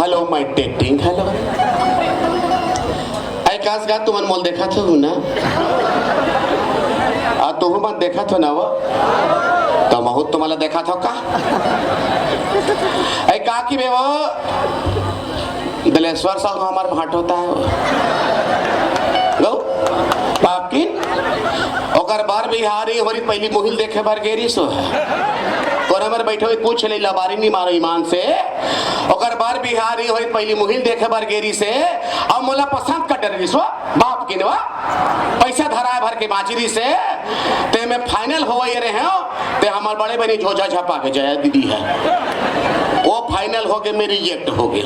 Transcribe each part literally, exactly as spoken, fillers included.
Hello, my dating, hello। ऐ कास का तुमन मोल देखत हो ना? आ, तुहू मन देखत हो ना वो? त महू तुम्हाला देखत हो का? ऐ का की बे वो? दलेश्वर साहू हमार भांट होता है वो। गौ? बाप की? ओकर बर बिहारी होरी पहली मुहिल देखे बर गेरी सो है। कोरा मेर बैठे हुए पूछ ले, लबारी नहीं मारो ईमान से। ओकर बर बिहारी होई पहली मुहिल देखे बर गेरी से, अब मोला पसंद कर डर रिसो, बाप किनवा पैसा धराए भर के बाजी रिसे, ते में final होवई रहे हो, ते हमार बड़े बहनी झोझा झपा के जया दीदी है, वो final हो गए, मेरी reject हो गए।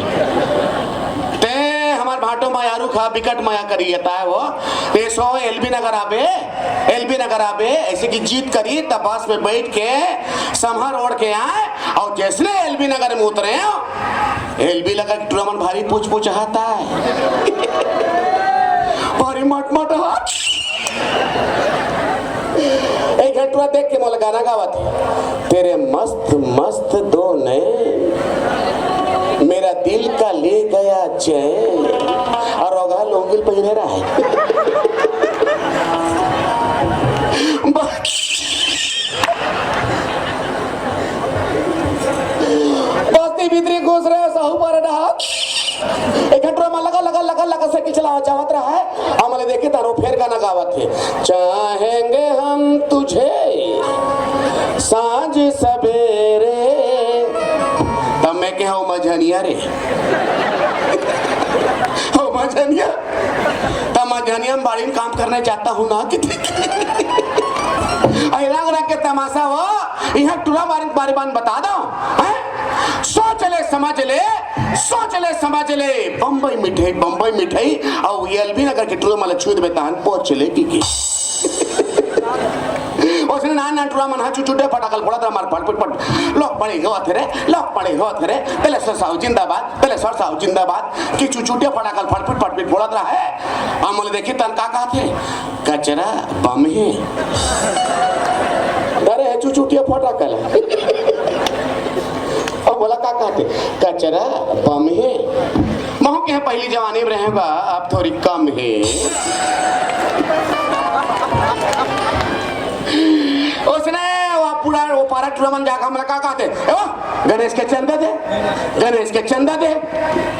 ते हमार भाटो मायारू खा बिकट माया करी है ताए वो, ते सो एलबी नगर आबे, एलबी नगर आबे, ऐसे कि जीत करी तब बस में बैठ के समहर ओढ़ के आए, और जैसने एलबी नगर में उतरे हो, एलबी लगा कि टूरा मन भारी पूछ पूछ हाथ आए। भारी मट मट हाथ। एक घंटा देख के मोला गाना गावत है। तेरे मस्त मस्त दो नैन, मेरा दिल का ले गया चैन। और रोगहा लोंगिल पहिरे रहा है। बस्ती भीतरी घुस रहे, साहू पारा डहा। एक घंटा में लगा, लगा, लगा, लगा साइकिल चला जावत रहा है। हमले देखे तारो फेर गाना गावत है, चाहेंगे हम तुझे सांझ सवेरे। तब मैं कहा, "ओ मझनिया रे, ओ मझनिया।" त मझनिया में बाड़ी में काम करने जाता हूँ ना कि। अरे रंग रंग के तमाशा हो, यहाँ टूरा बारी बारी बान बता दो, हैं? सोच ले, समझ ले, सोच ले, समझ ले। बम्बई मिठाई, बम्बई मिठाई, और एलबी नगर के टूरा मला छुई देबे तान पहुँच चले की की। उसने नान नान टूरा मन हा चुचुटे फटाकल फोड़त रहा, मार फटफट फट। लोग बड़े हो थे रे, लोग बड़े हो थे रे। तेले सरसाऊ जिंदाबाद, तेले सरसाऊ जिंदाबाद। कि चुचुटे फटाकल फटफट फटफट फोड़त रहा है। हम बोले, "देखी तन का कहत हे?" "कचरा बम हे।" अरे, चुचुटिया फटाकल। अब बोला, "का कहत हे?" "कचरा बम हे।" महू के पहली जवानी में रहेगा, अब थोड़ी कम हे। उसने वो पूरा, वो पारा टूरा मन जाकर हमला का कहत हे, "ए वो, गणेश के चंदा दे, गणेश के चंदा दे।"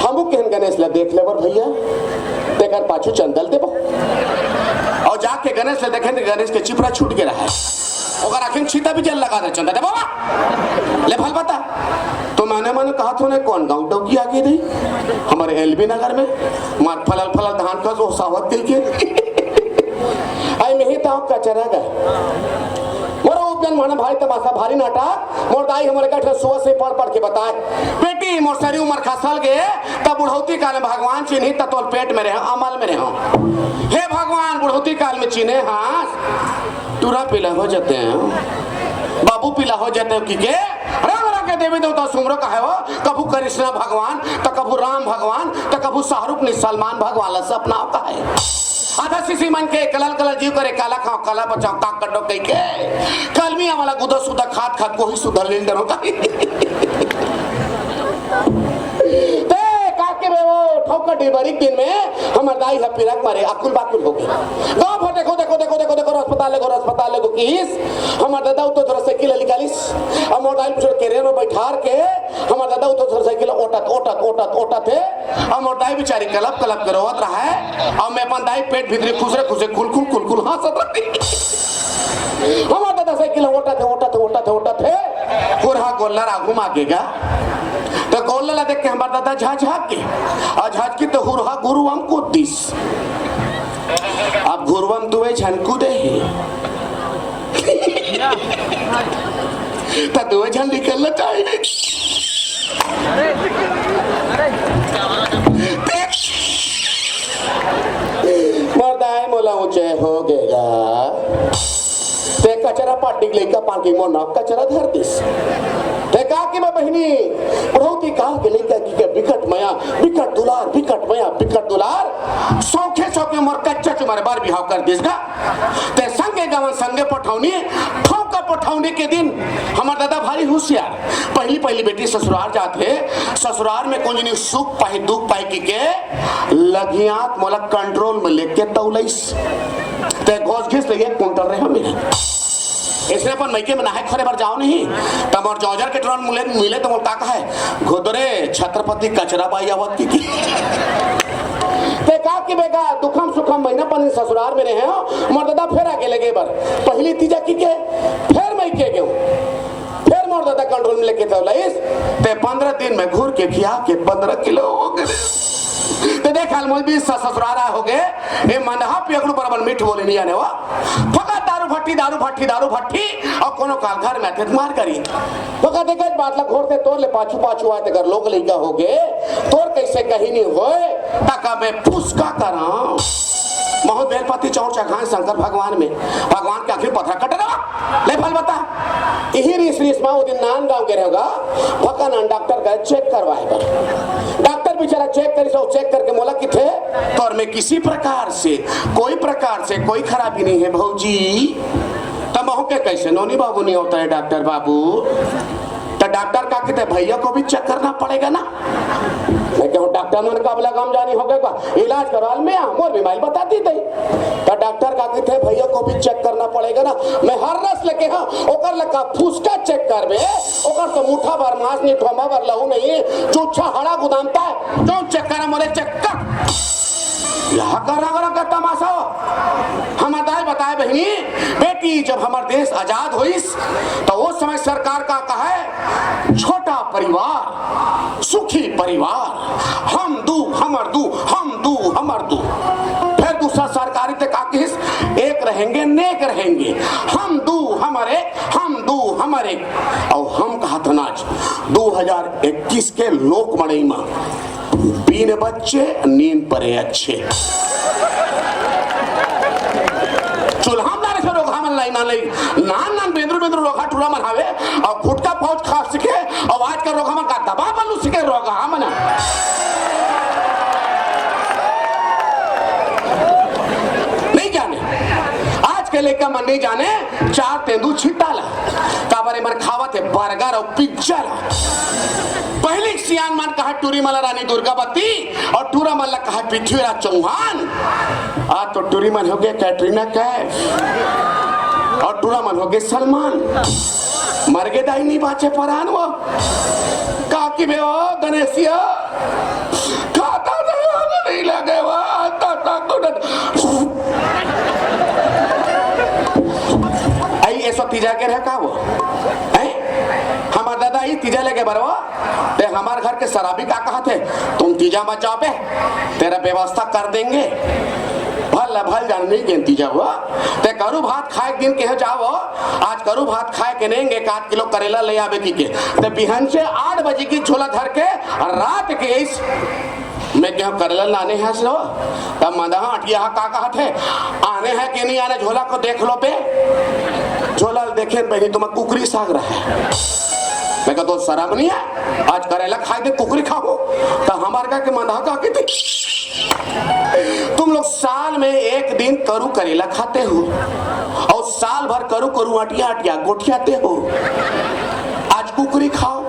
हमू केहन गणेश ला देख लेबर भैया, तेकर पाछू चंदा ल देबो। और जाके गणेश ला देखे तो गणेश के चिपरा छूट के रहा है। ओकर आँखी में छीता भी जल लगा दे, चंदा दे बाबा, ले फल बता। तो मैंने मन कहत होने कौन गाँव डौकी आ गई रही हमारे एलबी नगर में, मार फलल फलल धान का जो सावत गई के। आई मिही ताव कचरा गए। मोर उपजन मन भारी तमाशा, भारी नाटक। मोर दाई हमर कठे सुबह से पढ़ पढ़ के बताए, "बेटी, मोर सरी उमर खसल गे, तब बुढ़ौती काल में भगवान चिन्ही, त तोर पेट में रहे, अमल में रहे। हे भगवान, बुढ़ौती काल में चिन्हे हास, टूरा पीला हो जाते हैं, बाबू पीला हो जाते हैं।" कि के रंग रंग के देवी देवता सुमरो का है वो, कभू कृष्णा भगवान, त कभू राम भगवान, त कभू शाहरुख नि सलमान भगवान ला सपना का है। आधा सीसी मन के कलल कलल जीव करे, काला खाओ, काला बचाओ, का कटो कही के। कलमिया वाला गुदा सुधा खात खात कोही सुधा लील डरो का। ते काके बे वो ठोकर डिबरी दिन में हमर दाई ह पिरक मारे अकुल बाकुल हो गई। गाँव भर देखो, देखो, देखो, देखो, देखो, अस्पताल ले गो, अस्पताल ले गो किस। हमर दादा उतो थोड़ा साइकिल निकालिस। अब मोर दाई पूछो केरियर में बैठार के हमर दादा उतो थोड़ा साइकिल ओटत, ओटत, ओटत, ओटत है। अब मोर दाई बेचारी कलप कलप के रोवत रहा है। अब मैं अपन दाई पेट भीतरी खुसरे खुसरे खुल खुल खुल खुल हंसत रही। हमर दादा साइकिल ओटत है, ओटत है, ओटत है, ओटत है। हुरहा गोल्लर आगू मागेगा। तो गोल्लर ला देख के हमर दादा झाझाक के, और झाझ की तो हुरहा घुरुवम कूद दिस। अब घुरुवम दुए झन कूदे है। त दुए झन निकलना चाहिए। मोर दाई मोला ऊंचे हो गेगा। ते कचरा पार्टी के लइका पान के मोर नाक कचरा धर दिस। ते का कि मैं बहिनी, बुढ़ौती काल के लइका की के बिकट मया, बिकट दुलार, बिकट मया, बिकट दुलार। सौखे सौखे मोर कच्चा चुमर बार बिहाव कर दिस गा। ते संगे गवन संगे पठौनी, ठौका पठौनी के दिन हमर दादा भारी हुसियार। पहली पहली बेटी ससुरार जात हे, ससुरार में कुंजनी सुख पाही दुख पाही कि के लगियात मोला कंट्रोल में लेके तौलइस। ते घोस घिस ले एक कुंटल रहे मेरे। इसने अपन मइके में नहाए खोरे बर जाओ नहीं, त मोर जौजर के टोरन मिले, मिले त मोर का कहे, "घोदरे छत्रपति कचरा बाई आवत की।" ते का कि बेगा दुखम सुखम महीना पानी ससुरार में रहे हो, मोर दादा फेर आगे लगे बर। पहली तीजा कि के फेर मइके गेहूं, फेर मोर दादा कंट्रोल में लेके तौलइस। ते पंद्रह दिन में घूर के खिया के पंद्रह किलो हो गए। ते देख हाल मोल भी ससुरारा हो गए। ए मंदहा पियकड़ू पर अपन मीठ बोले नहीं आने वा। फकत दारू भट्टी, दारू भट्टी, दारू भट्टी। और कोनो काल घर में आथे त मार करी। फकत एक बात ला घोर से तोर ले पाछू पाछू आए ते घर लोग लइका हो गए। तोर कैसे कहीं नहीं होए, तका मैं फुसका करा। महूं बेलपति चौर चघान शंकर भगवान में, भगवान के आखिरी पथरा कट रहा। ले फल बता। इही रीस रीस मा वो दिन नान गांव के रहेगा, फका नान डॉक्टर का चेक करवाए बर। डॉक्टर बेचारा चेक करिस, चेक करके मोला किथे, "तोर में किसी प्रकार से, कोई प्रकार से कोई खराबी नहीं है भौजी।" त महूं के, "कैसे नोनी बाबू नहीं होता है डॉक्टर बाबू?" त डॉक्टर का किथे, "भैया को भी चेक करना पड़ेगा ना?" मैं कहूं, "डॉक्टर मन का अबला काम जानी हो गए का, इलाज करवा ले, मैं मोर बीमारी बता दी तई।" त डॉक्टर का किथे, "भैया को भी चेक करना पड़ेगा ना, मैं हर रस लेके हाँ, ओकर लगा फुसका चेक करबे, ओकर तो मुठा भर मांस नहीं, ठोमा भर लहू नहीं, जूछा हड़ा गुदामता है, जो चेक करा मोरे चेक कर।" यह कर रहा का तमाशा हो। हमर दाई बताए बहिनी, बेटी जब हमर देश आजाद होइस, तो वो समय सरकार का कहे, "छोटा परिवार, सुखी परिवार, हम दू, हमर दू, हम दू, हमर दू।" फिर दूसरा सरकारी ते का किस, "एक रहेंगे, नेक रहेंगे, हम दू, हमर एक, हम दू, हमर एक।" और हम कहत हन आज दो हज़ार इक्कीस के लोक मड़ई मा, बीन बच्चे नींद परे अच्छे। चूल्हा में डाले से रोगहा मन लाई ना लाई। नान नान बेंदरू बेंदरू रोगहा टूरा मन हावे, और गुटखा पाउच खा सीखे, और आज का रोगहा मन का दबा बल्लू सीखे रोगहा मन। नहीं जाने, आज के लइका मन नहीं जाने, चार तेंदू छिट्टा ला, काबर एमन खावत हे बर्गर और पिज्जा ला। पहली सियान मन कहा टूरी मन ला रानी दुर्गावती और टूरा मन ला कहा पृथ्वीराज चौहान। आज तो टूरी मन हो गए कैटरीना कैफ और टूरा मन हो गए सलमान। मर गए दाई नहीं बाचे परान वो। का कि बे ओ गणेशिया, खाता तो नहीं लगे वा, ता, ता, तो न-, आई ऐसा तीजा के रहे का वो? हैं? हमार दादा ही तीजा लेके बरवा, ते हमार घर के शराबी का कहा थे, "तुम तीजा मत जाओ बे, तेरा व्यवस्था कर देंगे।" भल भल जान नहीं गेन तीजा हुआ, ते करू भात खाए के दिन कहे जाओ, आज करू भात खाए के नहीं, एक आध किलो करेला ले आवे की के। ते बिहान से आठ बजे की झोला धर के रात के इस, मैं क्या करेला लाने हैं सो? तब मंदहा अटिया हा का कहत है, "आने हैं कि नहीं आने, झोला को देख लो बे।" झोला देखे बहनी, तुम्हें कुकरी साग रहा है। मैं कहा, "तो शर्म नहीं है, आज करेला खाए दे, कुकरी खाओ।" तो हमारे का के मंदहा का के थे, "तुम लोग साल में एक दिन करू करेला खाते हो और साल भर करू करू अटिया अटिया गोठियाते हो, आज कुकरी खाओ।"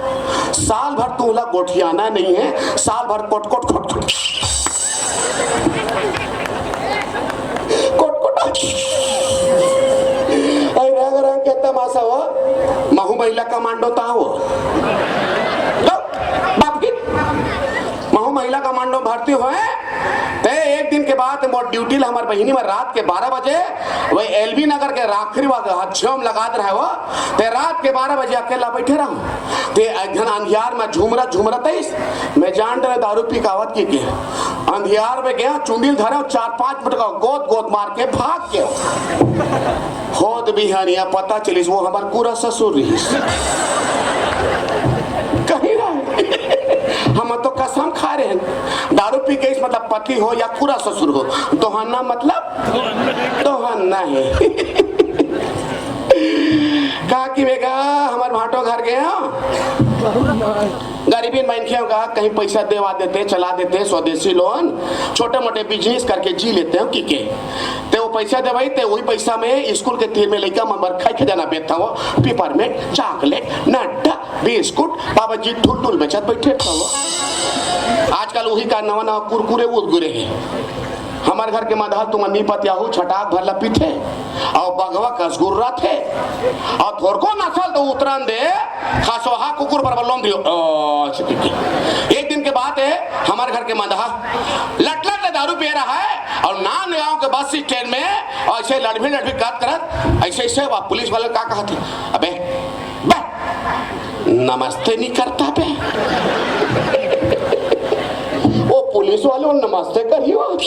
साल भर तोला गोठियाना नहीं है, साल भर कोट कोट कोट कोट कोट कोट। अरे रंग रंग के तमाशा हो, महू महिला कमांडो ता हो। लो, बाप की महू महिला कमांडो भर्ती होए, ते एक दिन के बाद मोर ड्यूटी ला हमार बहिनी में रात के बारह बजे वही एलबी नगर के राखरी वा हच्छम लगा दे रहे हो। ते रात के बारह बजे अकेला बैठे रहूं। ते एक घन अंधियार में झुमरा झुमरा तईस, मैं जान डरे दारू पी कावत की के। अंधियार में गया, चुंडिल धरे, चार पांच मिनट का गोद गोद मार के भाग गया। होत बिहानिया पता चलिस वो हमार पूरा ससुर रहिस। कहीं रहे, हम तो कसम खा रहे हैं, दारू पी के इस मतलब पति हो या पूरा ससुर हो, दोहना मतलब दोहना है। का कि बेगा हमार भाटो घर गया, गरीबी मनखे हो, कहा कहीं पैसा देवा देते, चला देते, स्वदेशी लोन, छोटे मोटे बिजनेस करके जी लेते हो कि के। ते वो पैसा देवई, ते वही पैसा में स्कूल के तीर में लइका मन बर खाए के जाना बेचत हवं, पिपरमेंट, चॉकलेट, नट्टा, बिस्कुट, बाबा जी ठुलठुल बेचत बैठे हवं। आजकल वही का नवा नवा कुरकुरे उरकुरे हे। हमर घर के मंदहा तुमन नी पतियाहू, छटाक भर ला पीथे, अउ बघवा कस गुर्राथे, अउ थोरको नसल तो उतरन दे, खसोहा कुकुर बर बल्लोम दियो। ओ, छिपी के। एक दिन के बात हे, हमर घर के मंदहा लटलट ले दारू पिए रहय, अउ नांदगांव के बस स्टैंड में अइसे लड़भी लड़भी करत करत, अइसे अइसे वा पुलिस वाले का कहत हे, "अबे, बे, नमस्ते नहीं करता बे।" ओ पुलिस वाले वो नमस्ते करियो,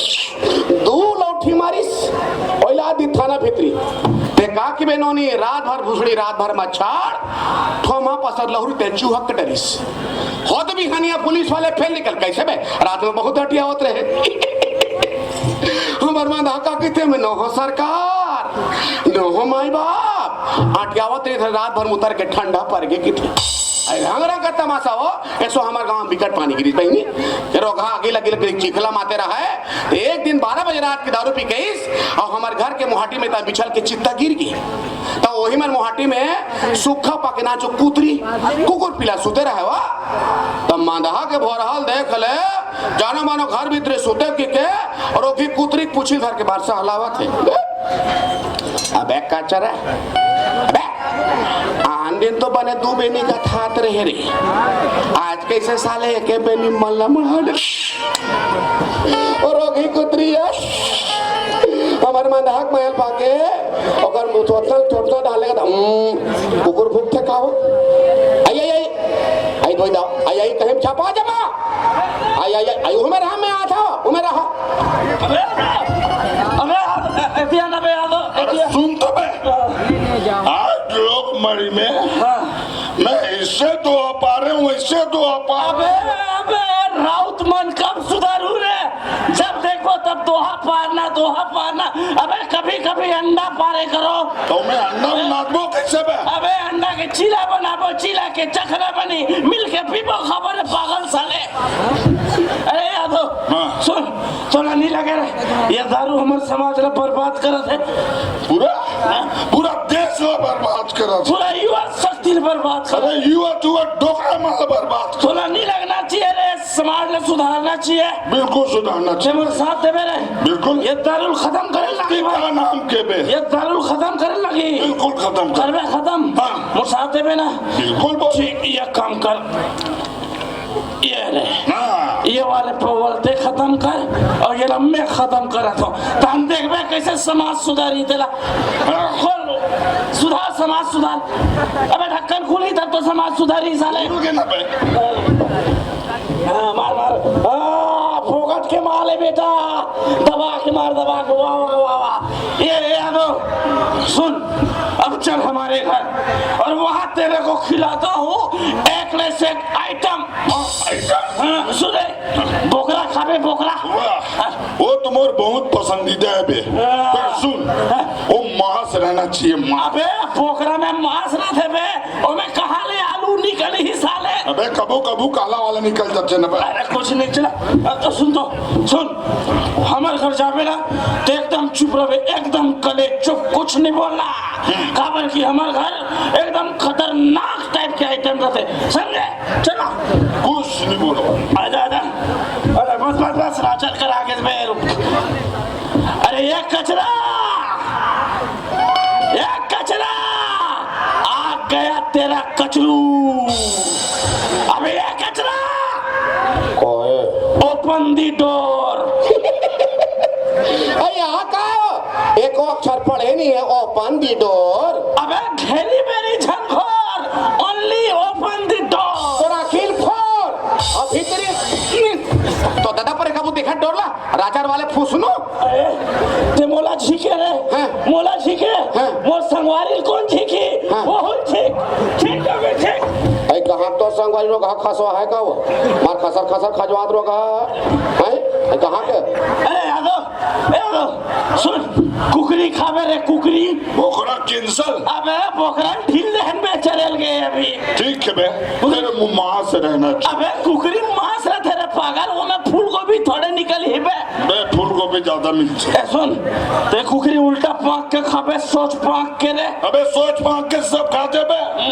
दू लौठी मारिस, ओइला दी थाना भीतरी। ते का कि बे नोनी, रात भर भुसड़ी, रात भर मच्छर, ठोमा पसर लहुरी ते चूहक डरिस। खुद बिहनिया पुलिस वाले फेल निकल, कइसे बे? रात में बहुत अटियावत रहे। हमर मंदहा का कहिथे, "मैं नोहूं सरकार, नोहूं माई बाप।" अटियावत रहे, रात भर मुतर के ठंडा पर गे कहिथे। अरे रंग रंग का तमाशा हो, एसो हमर गांव में बिकट पानी गिरिस बहिनी। रोगहा आगी लगी लगी चिखला माते रहय। एक दिन बारह बजे रात के दारू पी के आइस, अउ हमर घर के मुहाटी में त बिछल के चित्ता गिर गे। त ओही मन मुहाटी में सुक्खा पकना जो कुतरी, कुकुर पिला सुते रहय वा। त मंदहा के भोरहल देख ले, जानो मानो घर भीतरे सुते कि के, अउ ओही कुतरी के पूछी धर के बारसा हलावत हे। अबे कचरा, अबे, आन दिन तो बने दू बेनी का थात रहे रे, आज कइसे साले एके बेनी मल्ला मढ़ा डरे। अउ ओही कुतरी हे, हमर मंदहा के मयल पाके, ओकर मुथोथल थोथल डाले का, हम्म, कुकुर भूख थे का हो? आई, आई, आई, आई, धोई दाव, आई, आई, कहीं छापा जमा, आई, आई, आई, आई, उमे रहा, मैं आता हूँ, उमे रहा। अबे, अबे, एतिया ना बे, आ तो, एतिया। सुन तो बे, आज लोग मरी में, हाँ। मैं इससे दुआ पा रहे हूँ, इससे दुआ पा रहे अबे, हूँ। अबे, राउत मन कब सुधारू रे? जब देखो तब दोहा पारना, दोहा पारना। अबे, कभी कभी अंडा पारे करो। तो मैं अंडा में नाचबो कैसे बे? अबे, अंडा के चीला बनाबो, चीला के चखना बनी, मिल के पीबो, खबर है पागल साले। अरे यादव, हाँ। सुन, तोला नहीं लगे रे, ये दारू हमर समाज ला बर्बाद करत है। पूरा, हाँ। पूरा देश ला बर्बाद करत है। पूरा युवा शक्ति ला बर्बाद करत है। अरे युवा, युवा डोकरा मन ला बर्बाद करत है। तोला नहीं लगना चाहिए रे, समाज ला सुधारना चाहिए। बिल्कुल सुधारना चाहिए। मोर साथ देबे रे। बिल्कुल। ये दारू खत्म करे लगी भाई। का नाम के बे? ये दारू खत्म करे लगी। बिल्कुल खत्म कर। करबे खत्म। हाँ। मोर साथ देबे ना। बिल्कुल बोल। ठीक, ये काम कर। ये रे। हाँ। ये वाले पवल ते खत्म कर अउ ये ला मैं खत्म करत हूँ। तहन देखबे कैसे समाज सुधारी तेला। हाँ। खोल, सुधार, समाज सुधार। अबे ढक्कन खुली तब तो समाज सुधारी साले। खुल के ना बे। हाँ, मार, मार। हाँ, फोकट के माल है बेटा। दबा के मार, दबा के। वाह, वाह, वाह, वाह। ये, ये यादव, सुन, अब चल हमारे घर और वहाँ तेरे को खिलाता हूँ एक ले से एक आइटम। हाँ, आइटम? हाँ, सुन रे, बोकरा खाबे, बोकरा। वाह, वो तो मोर बहुत पसंदीदा है बे। हाँ। पर सुन, हाँ। वो मांस रहना चाहिए, मांस। अबे, बोकरा में मांस ना थे बे, ओमे कहाँ ले आलू निकलही साले? अबे कभू कभू काला वाला निकल जाथे ना बे। अरे कुछ नहीं चला। अब तो सुन तो, सुन, हमर घर जाबे ना तो एकदम चुप रहबे, एकदम कले चुप, कुछ नहीं बोलना। काबर कि हमर घर एकदम खतरनाक टाइप के आइटम रहते, समझे? चला। कुछ नहीं बोलो। आजा, आजा। अरे बस, बस, बस, राचर कर आगे में रुक। अरे ये कचरा, ए कचरा, आ गया तेरा कचरू। अबे ए कचरा, ओए। Open the door। अरे यहाँ का हो? एक अक्षर पढ़े नहीं है, open the door। अबे घेरी मेरी झनखोर, only open the door। तोर अखिल फोर, अउ भीतरी तो दादा पर कबू देखा डोरला। राचर वाले फुसनो। अरे, ते मोला झींके रे। हाँ। मोला झींके। हाँ। मोर संगवारी कोन झींकी? हाँ। वो हुन झींक। झींक तो मैं झींक। अरे, कहाँ तो संगवारी लोग, हाँ, खसवा है का वो? मार खसर खसर खजवात लोग, हाँ। हैं? अरे, कहाँ के? अरे, यादव, ए यादव, सुन, कुकरी खाबे रे, कुकरी। बोकरा cancel। अबे, बोकरा ढील देहन में चरेल गए अभी। ठीक है बे, तेरे मुंह मांस रहना चाहिए। अबे, कुकरी मांस रहते रे पागल, वो में फूलगोभी थोड़े निकली बे। बे, फूलगोभी ज्यादा मिलथे। ए सुन, ते कुकरी उल्टा पाक के खाबे, सोच पाक के रे। अबे सोच पाक के सब खा देबे,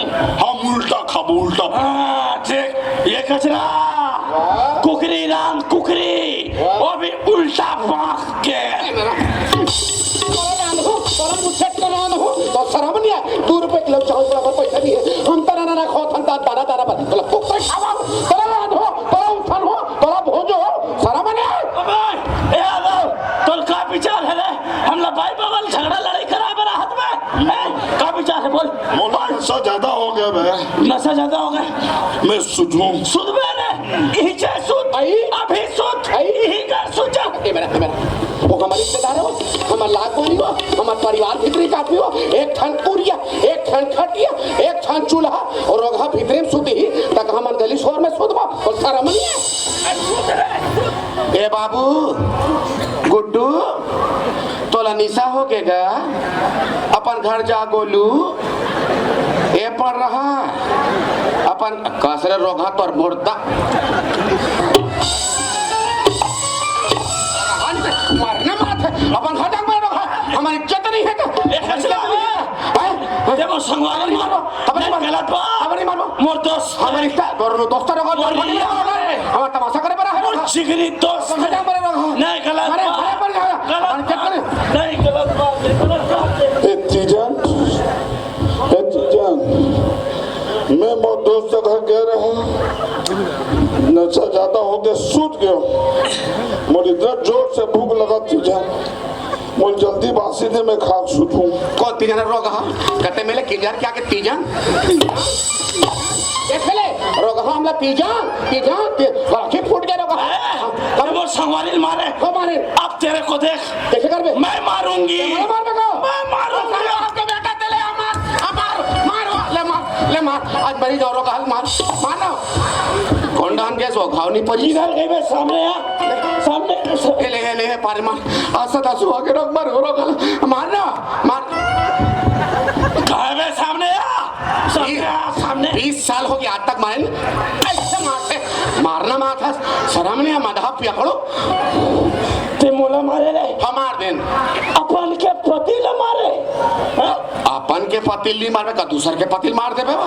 हम उल्टा खाबो, उल्टा पाक। हाँ, ठीक। ये कचरा, कुकरी रांध कुकरी, वो भी उल्टा पाक के। तोरा रांध हो, तोरा मुझसे तो रांध हो, तो शर्म नहीं आए। दो रुपए किलो चावल बराबर पैसा नहीं है, हम तोरा ना ना खाओ, हम ता-, तारा तारा बन, तोरा कुकरी खावा, तोरा रांध हो, तोरा उठन हो, तोरा भोजो, शर्म नहीं आए। अबे, ए यादव, तोर का विचार है रे? हमला बाई बगल झगड़ा लड़ाई कराए बर हाथ में? हैं? का विचार है बोल? मोला नशा ज्यादा हो गया बे। नशा ज्यादा हो गया? मैं सुधूं। सुध बे रे, इही चाहे सुध। आई? अभी सुध। आई? इही कर सुध। ए मेरा, ए मेरा। वो हमारे रिश्तेदार हो, हमारे लाग वाली हो, हमारे परिवार भीतरी काफी हो, एक ठन कुरिया, एक ठन खटिया, एक ठन चूल्हा, और रोगहा भीतरी में सुती ही, तक हमन गली शोर में सुतबो, और शर्म नहीं है। ए बाबू, गुड्डू, तोला निशा हो गे गा? अपन घर जा गोलू। ए पर रहा, अपन कसरे रोगहा तोर मुर्दा। मारना मात है, अपन घर जा गोलू, हमर इज्जत नहीं है तो। ए, हंसना नहीं है। हैं? ते मोर संगवारी मारो। अब नहीं मारो। गलत बात। अब नहीं मारो। मोर दोस्त। हमर रिश्ता, तोर दोस्त रहो, मोर तोर यार। हमर तमाशा करे बरा है। मोर जिगरी दोस्त। तो मजाक बरा रहो। नहीं, गलत मारे, बात। मारे पर जाओ। गलत हमर इज्जत करे। नहीं, गलत बात है, गलत बात है। ए तीजन, ए तीजन, मैं मोर दोस्त के घर गए रहा, नशा ज्यादा हो गया, सूत गया। मोर इतना जोर से भूख लगा तीजन, मोर जल्दी बासी दे, मैं खा के सूतूं। कौन तीजन रोगहा? कते मिले किंजर क्या के तीजन? देख ले, रोगहा हमला तीजन, तीजन, ती-, आँखें फूट गए रोगहा। ए, अरे वो संगवारी मारे। हो मारे। अब तेरे को देख। कैसे करबे? मैं मारूंगी। मैं मार देगा। मैं मारूंगी। आपके बेटा तेले मार, मार, मार, ले मार, ले मार। आज मरी जाओ रोगहा, मार, मार ना। कौन डान के सो घाव नहीं पड़ी? इधर गई बे, सामने आ, सामने। ए ले, ए ले, पारे मार। असत असु आके रोग मार, रोग मार ना, मार। कहाँ है बे, सामने आ, सामने आ, सामने। बीस साल हो गया आज तक मारे नहीं। ऐसे मारते, मारना मार था, शर्म नहीं है, मधा पिया करो। ते मोला मारे रे। हमार दिन। अपन के पति ला मारे। हाँ? अपन के पति ली मारबे का, दूसर के पति ला मार देबे वो?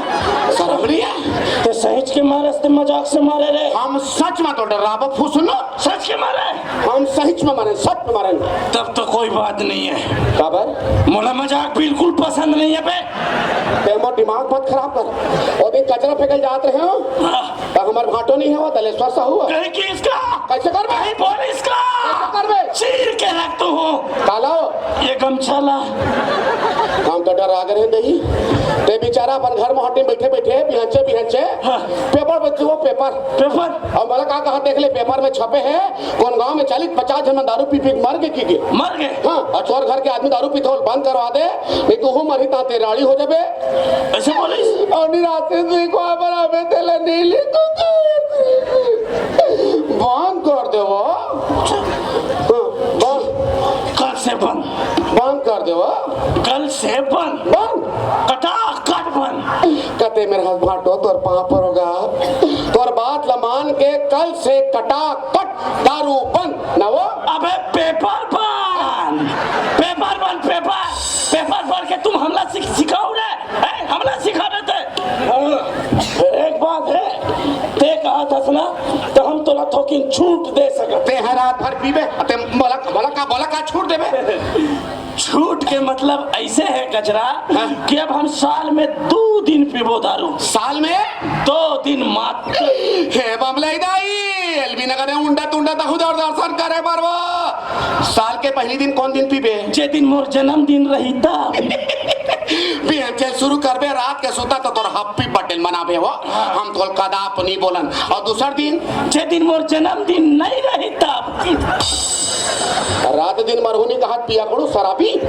शर्म नहीं है। ते सहिच के मारे, ते मजाक से मारे रे। हम सच में तो डराबो फुसनो। सच के मारे? हम सहिच में मारे, सच में मारे। तब तो कोई बात नहीं है। काबर? मोला मजाक बिल्कुल पसंद नहीं है बे। ते मोर दिमाग मत खराब कर। वो दिन कचरा फेंकल जात रहे हो। हाँ। त हमर भांटो नहीं हवा, दलेश्वर साहू। कहीं किसका? कैसे करबे? कहीं पुलिस का? कैसे करबे? चीर के रख तू हूँ। काला? ये गमछा ला। हम तो डरा गए रहे दही। ते बेचारा अपन घर में हटे बैठे बैठे बिहंचे बिहंचे हाँ। पेपर बच्चे वो पेपर। पेपर? और बोला का कहा देख ले पेपर में छपे है, कौन गांव में चालीस पचास जन दारू पी पी के मर गए की के? मर गए? हाँ, और तोर घर के आदमी दारू पीथे बंद करवा दे, नहीं तो हूँ मरही ताते राड़ी हो जाबे। ऐसे बोलिस? और निराते देखो, अब हमें तेला नहीं लिखो। बंद कर दे वो। हाँ, बंद। कल से बंद। बंद कर दे वो। कल से बंद। बंद। कटा कट बंद। कते मेरे हाथ भाटो तोर पाँव पर होगा। तोर बात ला मान के कल से कटा कट दारू बंद। ना वो? अबे पेपर बंद। पेपर बंद, पेपर। पेपर पढ़ के तुम हमला सिख-, सिखाओ रे। हैं? हमला सिखाबे ते? हाँ। एक बात है, ते कहा था ना, तो हम तोला थोकिन छूट दे सकत। ते हर रात भर पीबे, ते बोला, बोला का, बोला का छूट देबे? छूट के मतलब ऐसे है कचरा हाँ। कि अब हम साल में दो दिन पीबो दारू। साल में? दो दिन मात्र। हे बमलाई दाई, एलबी नगर में उंडा तुंडा तहु दर दर्शन करे बरवा। साल के पहली दिन कौन दिन पीबे? जे दिन मोर जन्मदिन रही तब। बिहान से शुरू करबे, रात के सुता तो तोर हैप्पी बर्थडे मनाबे हो। हम तोल कदाप नहीं बोलन। और दूसर दिन? जे दिन मोर जन्मदिन नहीं रही तब। रात दिन मरहूनी कहा पिया करू शराबी।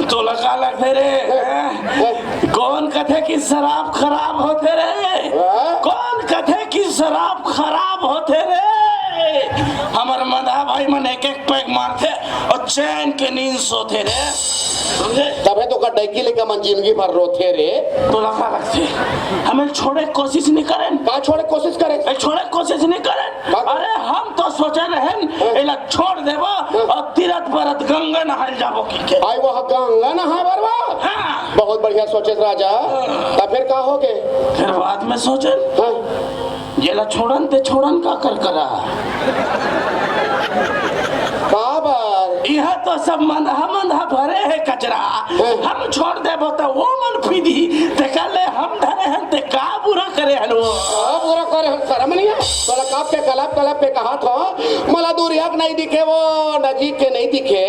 तोला का लगथे रे? हैं? कौन कथे कि शराब खराब होथे रे? हैं? कौन कथे कि शराब खराब होथे रे? हमर मधा भाई मन एक एक पैग मारथे और चैन के नींद सोथे रे। समझे? तबे तो का डैकी लेके मन जिंदगी भर रोथे रे। तोला का लगथे? हमें छोड़े कोशिश नहीं करें। का छोड़े कोशिश करे? ए, छोड़े कोशिश नहीं करें। का? अरे हम तो सोच रहन, एला छोड़ देबो अउ तीरथ बरत गंगा नहाय जाबो कहिके। आई वह गंगा नहाय बर वा? हाँ। बहुत बढ़िया सोचेस राजा। हाँ। त फेर का होगे? फेर बाद में सोचेन। हाँ। जेला छोड़न ते छोड़न काकर करा। काबर? इहाँ तो सब मंदहा मंदहा भरे हे कचरा। हाँ। हम छोड़ देबो त वो मन पीदी, तेकर ले हम धरे हन, ते का बुरा करे हन वो? का बुरा करे हन? शरम नइ हे? तोला कब के कलप कलप के कहत हों, मोला दूरिहा के नइ दिखे, वो नजीक के नइ दिखे,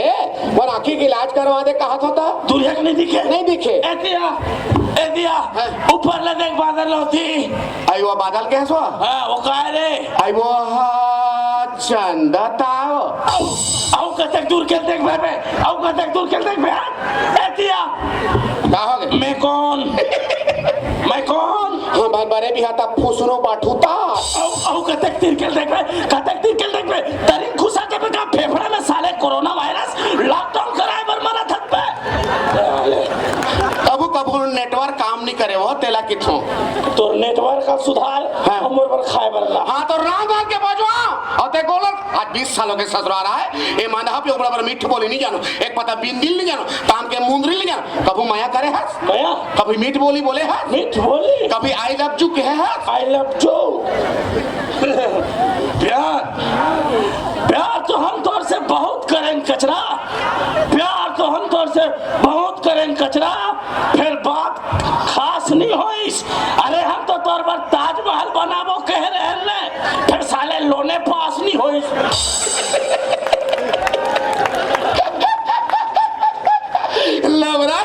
मोर आँखी के इलाज करवा दे कहत हों त। दूरिहा के नइ दिखे? नइ दिखे। ए दिया, ए दिया, हाँ। ऊपर ले देख, बादर ल होथे। आई वो बादर ल कहेस वो? हाँ, वो काय रे? आई वो, हाँ, चंदा ताव। अउ, अउ कतेक दूर के ल देखबे बे? अउ कतेक दूर के ल देखबे, हाँ? ए दिया। का होगे? मैं कोन? मैं कोन? हमर बरे बिहाव त फुसरो बाठू ता। अउ, अउ कतेक तीर के ल देखबे? कतेक तीर के ल देखबे? तरिन खुसा के बे का फेफड़ा में साले कोरोना वायरस लॉकडाउन कराय बर मरत हस बे। कभू कभू नेटवर्क काम नइ करे वो, तेला किथों। तोर नेटवर्क का सुधार, हाँ। अउ मोर बर खाय बर ला। हाँ, तो राम राम के बजवा, अउ ते गोलर, आज बीस साल होगे ससुरार आय, ए मंदहा पियो बरोबर मीठ बोली नइ जानो, एक पता बिंदिल नइ जानो, ताम के मुंदरी नइ जानो, कभू मया करे हस? मया? कभी मीठ बोली बोले हस? मीठ बोली? कभी I love you कहे हस? I love you। प्यार, प्यार तो हम तोर से बहुत करेन कचरा, प्यार तो हम तोर से बहुत करेन कचरा, फेर बात खास नइ होइस। अरे हम तो तोर बर ताजमहल बनाबो कहे रहेन ने, फेर साले लोने पास नइ होइस। लबरा,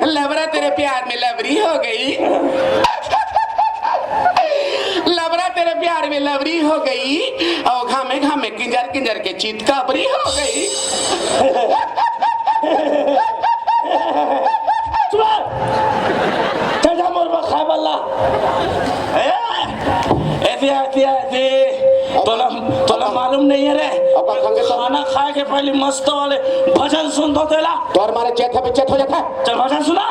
लबरा तेरे प्यार में लबरी हो गई। लबरा तेरे प्यार में लबरी हो गई, अउ घामे घामे किंजर किंजर के चितकाबरी हो गई। चुप! चल जा मोर बर खाय बर ला। ए, एती, एती, एती। तोला, तोला मालूम नइ हे रे। अब का खांगे तो? खाना खाय के पहिली मस्त वाले भजन सुन तो तेला। तोर मारे चेत हे, चेत हो जाथे। चल भजन सुना।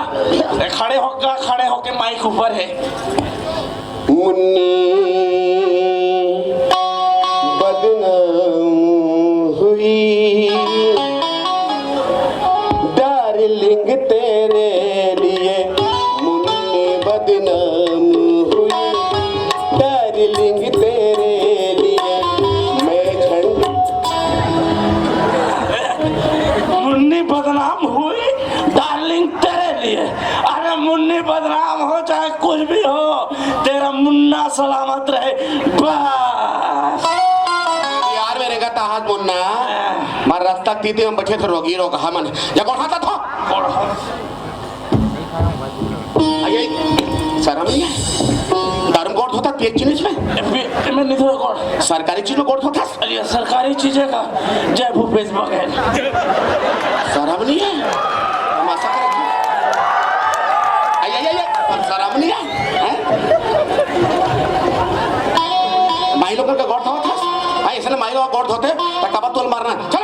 ए, खड़े होके, खड़े होके माइक ऊपर हे। मुन्नी बदनाम हुई, डार्लिंग तेरे लिए मुन्नी बदनाम हुई, डार्लिंग तेरे लिए मैं झंड मुन्नी बदनाम हुई, डार्लिंग तेरे लिए। अरे मुन्नी बदनाम हो चाहे कुछ भी हो, तेरा मुन्ना सलामत रहे, बस। यार मेरे का ताहत मुन्ना, मार रास्ता तीते हम बचे थे रोगी रोग हमन। या गोड़ हाथ था। गोड़ हाथ। आई, आई, शरम नइ हे? दारू में गोड़ धोथस, पिए के जिनिस में? ए, पि-, मैं नइ धोवंव गोड़। सरकारी चीज में गोड़ धोथस? अरे, सरकारी चीज हे का? जय भूपेश बघेल। शरम नइ हे? तमाशा करत हे। आई, आई, आई, आई, शरम नइ हे? हैं? माई लोगन के गोड़ धोथस? हाँ, अइसने माई लोग गोड़ धोथे, त काबर तोला मारना? चल।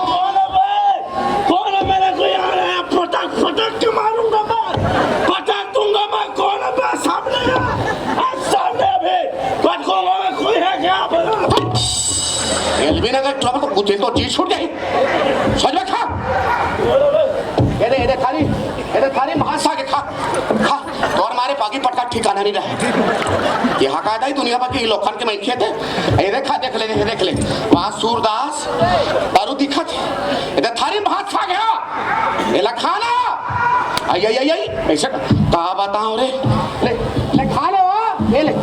कौन है बे? कौन है? मेरे को यहाँ आया, पटक पटक के मारूंगा मैं, पटक दूंगा मैं। कौन है बे? सामने आ, आ, सामने अभी पटकूंगा मैं। कोई है क्या? बोलो। एलबी नगर ट्रैफिक तो कुछ तो चीज छूट जाए। सच में खा। ये दे, ये दे थारी, ये दे थारी, मांस आके खा, खा। तोर मारे पागी पटका ठिकाना नइ रहे। ये हका दाई दुनिया भर के लोखन के मैं खेते। ये दे खा, देख ले, ये देख ले। वहाँ सूरदास दारू दिखत हे। ये दे थारी, मांस आके खा। ये ला खा ना। आई, आई, आई, आई। ऐसे का बताओ रे। ले, ले खा ले वो। ये ले।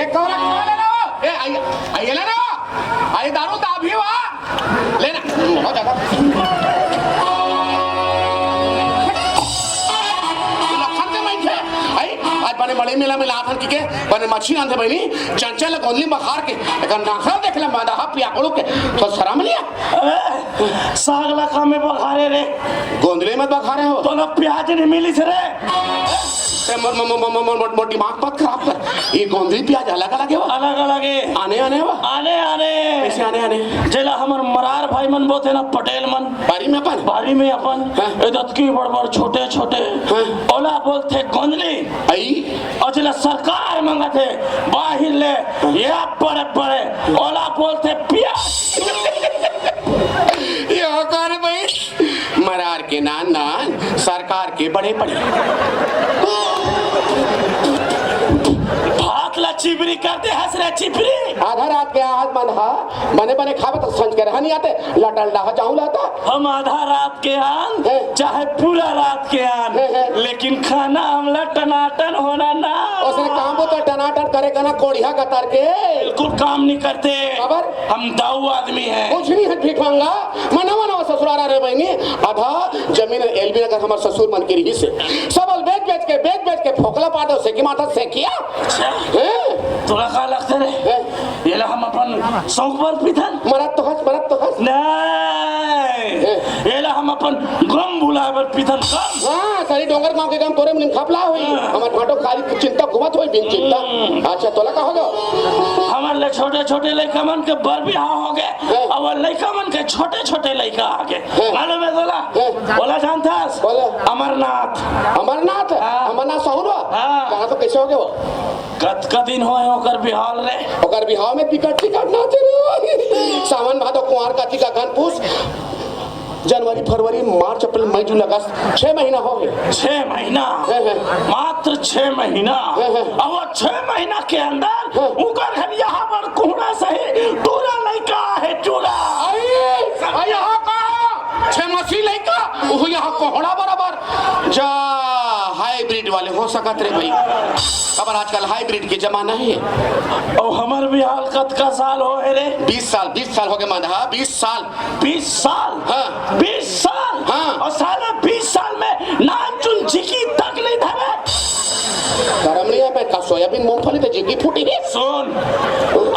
एक कौड़ा खा ले ना वो। ए, आई, आई, ये ले ना वो। अरे दारू त अभी वा। लेना। बहुत ज्यादा। लखन के मैं थे। आई, आज बने मड़ई मेला में लाथन की के, बने मछली आंधे बनी, चंचल गोंदली बखार के, एक नाखरा देख ले, मादा हा पिया कोड़ू के, तो शरम नइ हे? ए, साग ला का में बखारे रे? गोंदली मत बखारे हो। तो ना प्याज नइ मिलिस रे। ए, मोर, मोर, मोर, मोर, मोर, मोर दिमाग मत खराब कर। ये गोंदली प्याज अलग अलग हे वा? अलग अलग हे। आने आने वा? आने आने। सियाने आने। जेला हमर मरार भाई मन बोलथे ना, पटेल मन। बारी में अपन? बारी में अपन। हाँ। ए दतकी बड़ बड़, छोटे छोटे। हाँ। ओला बोलथे गोंदली। आई। अउ जेला सरकार मंगथे बाहिर ले, ये बड़े बड़े, ओला बोलथे पिया। ये का रे भाई? मरार के नान नान, सरकार के बड़े बड़े। भात ला चिपरी करते हस रे चिपरी। आधा रात के आज मन हा बने बने खावे त संझ के रहा नहीं आते, लटल डहा जाहू लाता। हम आधा रात के आन, हैं? चाहे पूरा रात के आन, हैं, हैं। लेकिन खाना हमला टनाटन होना ना। ओसने काम वो तो टनाटन करे का ना, कोड़िया कतर के। बिल्कुल काम नहीं करते। काबर? हम दाऊ आदमी हैं। कुछ नहीं है ठीक मांगा। मनवा नवा ससुरारा रे बहिनी, आधा जमीन एलबी नगर हमर ससुर मन के रहिस हे। सबल बेच बेच के, बेच बेच के फोकला पाटो सेकी माता सेकिया। अच्छा। हैं? तोला का लगथे रे? हैं? एला हम अपन शौक बर पीथन? मरत तो हस, मरत तो हस। नहीं। हैं? एला हम अपन गम भुलाए बर पीथन, गम। हाँ, सारी डोंगर गांव के गम तोरे मुनिम खपला होई। हाँ। हमर भाटो खाली चिंता घुमत होई, बिन चिंता। हम्म। अच्छा, तोला का हो गयो? हमर ले छोटे छोटे लइका मन के बर बिहाव हो गए। हैं? अब लइका मन के छोटे छोटे लइका आ गए। हैं? मालूम है तोला? हैं? ओला जानथस? बोला। अमरनाथ। अमरनाथ? हाँ। अमरनाथ सहुरा? हाँ। कहाँ तो कैसे हो गया वो? कतका दिन होए ओकर बिहाव रे? ओकर बिहाव में टिकट, टिकट नाचे रे। सावन भादो कुंवार का टीका घन पूस, जनवरी, फरवरी, मार्च, अप्रैल, मई, जून, अगस्त, छह महीना हो गए। छह महीना? हैं, हैं। मात्र छह महीना? हैं, हैं। अब वो छह महीना के अंदर हैं। उकर घर यहाँ पर कुहड़ा सही टूरा लइका है, टूरा। आई, आई, यहाँ का छह मसी लइका, वो यहाँ कोहड़ा बराबर। जा, हाइब्रिड वाले हो सकत रे भाई। खबर आजकल हाइब्रिड के जमाना है। और हमर बिहाव कतका साल हो है रे? बीस साल, बीस साल हो गए मादा, बीस साल। बीस साल? हाँ। बीस साल? हाँ। और साले बीस साल में नानचुन झिकी तक नहीं धरे। करमलिया में का सोयाबीन मूंगफली तो झिकी फूटी है। सुन,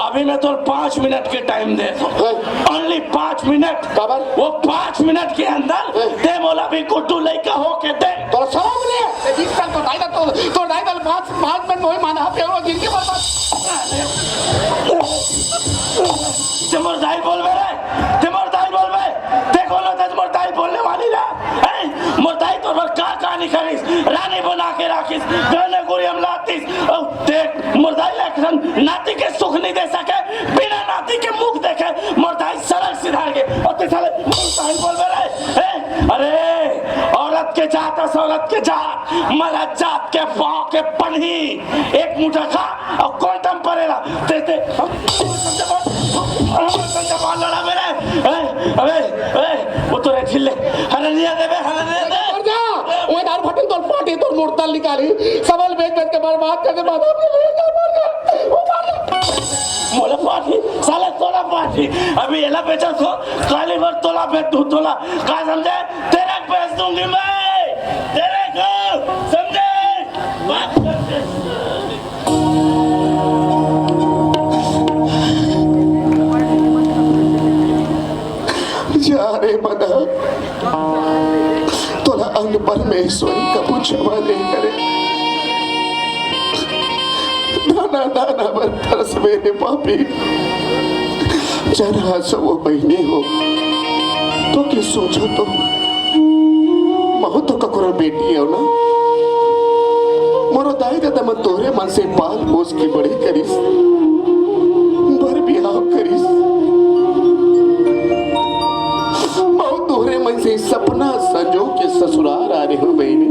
अभी मैं तो पाँच मिनट के टाइम दे। हाँ। Only पाँच मिनट। काबर? वो पाँच मिनट के अंदर हाँ। ते मोला भी गुड्डू लइका हो के दे। तोला शरम नहीं है? बीस साल तो दाई दा तो, तो दाई दा पाँच, पाँच मिनट में माना पे वो जिंदगी बर्बाद। ते मोर दाई बोलबे रे, ते मोर दाई बोलबे, ते कोनो ते मोर दाई बोलने वाली ना, हैं? मोर दाई तोर बर का का नहीं करिस, रानी बना के राखिस, गहना गुरी हम लातिस, और ते मोर दाई ला एक ठन नाती के सुख नहीं दे सके, बिना नाती के मुख देखे मोर दाई सड़क सिधार के, और ते साले मोर दाई बोलबे रे, हैं? अरे, औरत के जात अस औरत के जात, मरद जात के पाँव के पनही, एक मुठा खा, अउ कोन टम परेला? ते, ते, हम, हम संजय पाल, हम संजय पाल लड़ा मेरे। ए, अबे, ए, वो तो रे झिल्ले। हरनिया देबे, हरनिया दे। मर जा। ओए दारू फटिन तोर पार्टी, तोर मुर्दा निकाली। सबल बेच बेच के बर्बाद कर दे, माता के ले जा, मर जा। वो मर जा। मोला पार्टी, साला तोला पार्टी। अभी एला बेचा तो, काली भर तोला बेच दूं, तोला। का समझे? तेरा बेच दूंगी मैं। तेरे को, समझे? बात करते। जा रे मदन, तोला अंग परमेश्वरी कभू क्षमा नहीं करे। दाना दाना बर तरस मेरे पापी। जरा सो वो बहिनी हो, तो के सोचो तो। महू तो ककरो बेटी हो ना। मोरो दाई ददा मन तोहरे मन से पाल पोस के बड़ी करिस, बर बिहाव करिस। महू तोहरे मन से सपना संजो के ससुराल आ रहे हो बहिनी।